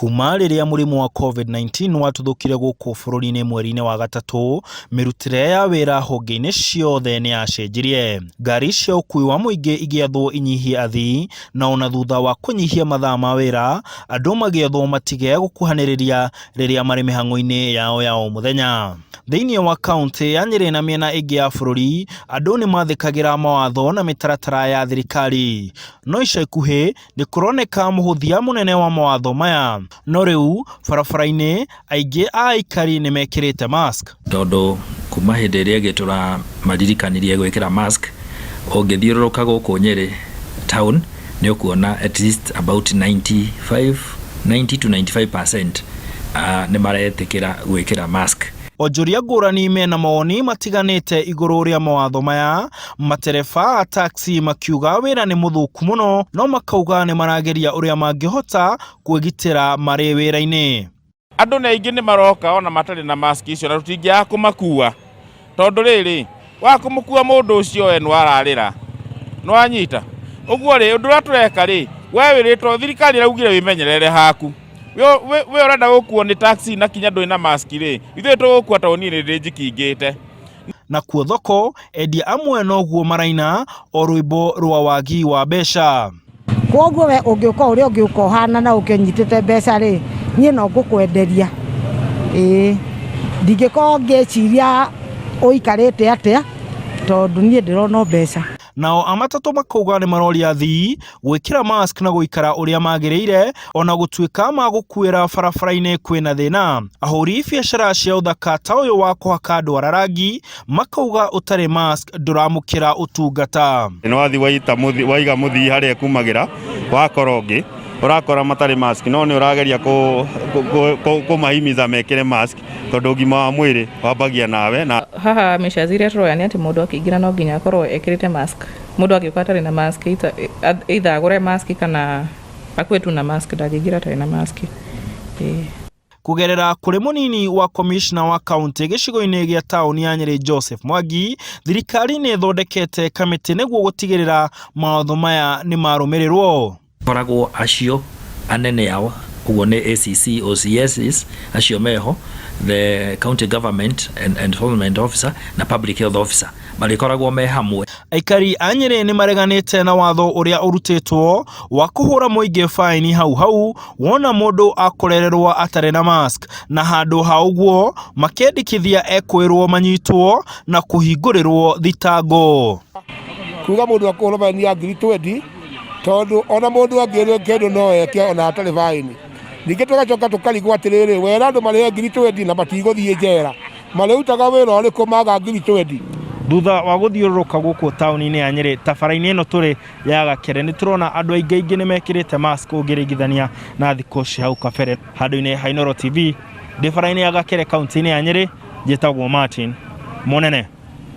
Kuma rĩrĩa mũrimũ wa Covid-19 watuthũkire gũkũ bũrũri-inĩ mweri-inĩ wa gatatũ, mĩrutĩre ya wĩra honge-inĩ ciothe nĩ yacenjirie. Ngari cia ũkuui wa mũingĩ igĩathwo inyihie athii, na ona thutha wa kũnyihia mathaa ma wĩra, andũ magĩathwo matige gũkuhanĩrĩria rĩrĩa marĩ mĩhang'o-inĩ yao ya o mũthenya. Thĩinĩ wa kaũntĩ ya Nyĩrĩ na mĩena ĩngĩ ya bũrũri, andũ nĩ mathĩkagĩra mawatho na mĩtaratara ya thirikari. No ica ikuhĩ, nĩ kũroneka mũhũthia mũnene wa mawatho maya. No rĩu, barabara-inĩ, aingĩ a aikari nĩ mekĩrĩte mask. Tondũ kuma hĩndĩ ĩrĩa ĩngĩ tũramaririkanirie gwĩkĩra mask, ũngĩthiũrũrũka gũkũ Nyĩrĩ town nĩ ũkuona at least about 95, 90 to 95% nĩ maretĩkĩra gwĩkĩra mask. Onjoria ngũrani mena mawoni matiganĩte igũrũ rĩa mawatho maya, matereba a taxi makiuga wĩra nĩ mũthũku mũno no makauga nĩ marageria ũrĩa mangĩhota kwĩgitĩra marĩ wĩra-inĩ. Andũ nĩ aingĩ nĩ maroka ona matarĩ na mask icio na tũtingĩaga kũmakua tondũ rĩrĩ wa kũmũkua mũndũ ũcio we nĩ wararĩra nĩ wanyita ũguo rĩ ũndũ ũrĩa tũreka rĩ we wĩrĩtwo thirikari ĩraugire wĩmenyerere haku we ũrenda gũkuo nĩ taxi na kinya ndũrĩ na mask rĩ ithuĩ tũgũkua tondũ niĩ nĩ ndĩ njikingĩte. Nakuo thoko, endia amwe noguo maraina o rwĩmbo rwa wagi wa mbeca. Kwoguo we ũngĩũka ũrĩa ũngĩũka ũhana na ũke ũnyitĩte mbeca rĩ, niĩ no ngũkwenderia. Ĩĩ, ndingĩkorwo ngĩciria ũikarĩte atĩa, tondũ niĩ ndĩrona o mbeca. Nao a matatũ makauga nĩ maroria athii gwĩkĩra mask na gũikara ũrĩa magĩrĩire ona gũtuĩka magũkuĩra barabara-inĩ kwĩna thĩna. Ahũri biacara cia ũthaka ta ũyũ wa kũhaka ndwara rangi makauga ũtarĩ mask ndũramũkĩra ũtungata. Nĩ wathi waita mũthi waiga mũthii harĩa ĩkumagĩra wakora ũngĩ ũrakora matarĩ mask no nĩ ũrageria kũmahimiza mekĩre mask tondũ ũgima wa mwĩrĩ wambagia nawe na Haha measures iria tũroya nĩ atĩ mũndũ akĩingĩra no nginya akorwo ekĩrĩte mask. Mũndũ angĩũka atarĩ na mask either agũre mask kana akue tu na mask ndangĩingĩra atarĩ na mask. Ĩĩ. Kũgerera kũrĩ mũnini wa komishna wa kaũntĩ gĩcigo-inĩ gĩa taũni ya Nyĩrĩ Joseph Mwangi, thirikari nĩ ĩthondekete kamĩtĩ nĩguo gũtigĩrĩra mawatho maya nĩ marũmĩrĩrwo. Koragwo acio anene ao ũguo nĩ ACC, OCSs acio meho, the county government and enforcement officer na public health officer marĩkoragwo me hamwe. Aikari a Nyĩrĩ nĩ mareganĩte na watho ũrĩa ũrutĩtwo wa kũhũra mũingĩ baĩni hau hau wona mũndũ akorererwo atarĩ na mask, na handũ ha ũguo makendekithia ekũĩrwo manyitwo na kũhingũrĩrwo thitango. Kuga mũndũ akũhũrwo baĩni ya ngiri twendi tondũ ona mũndũ angĩrwo kĩndũ no eke ona hatarĩ baĩni. Ningĩ tũgacoka tũkarigwo atĩrĩrĩ, wera andũ marĩhe ngiri twendi na matigũthiĩ njera, marĩrutaga wĩra ũrĩkũ maga ngiri twendi? Thutha wa gũthiũrũrũka gũkũ taũni-inĩ ya Nyĩrĩ ta bara-inĩ ĩno tũrĩ ya Gakere nĩ tũrona andũ aingĩ aingĩ nĩ mekĩrĩte mask ũngĩringithania na thikũ cia hau kabere. Handũ-inĩ ha Inooro TV ndĩ bara-inĩ ya Gakere kaũntĩ-inĩ ya Nyĩrĩ, njĩtagwo Martin Mũnene.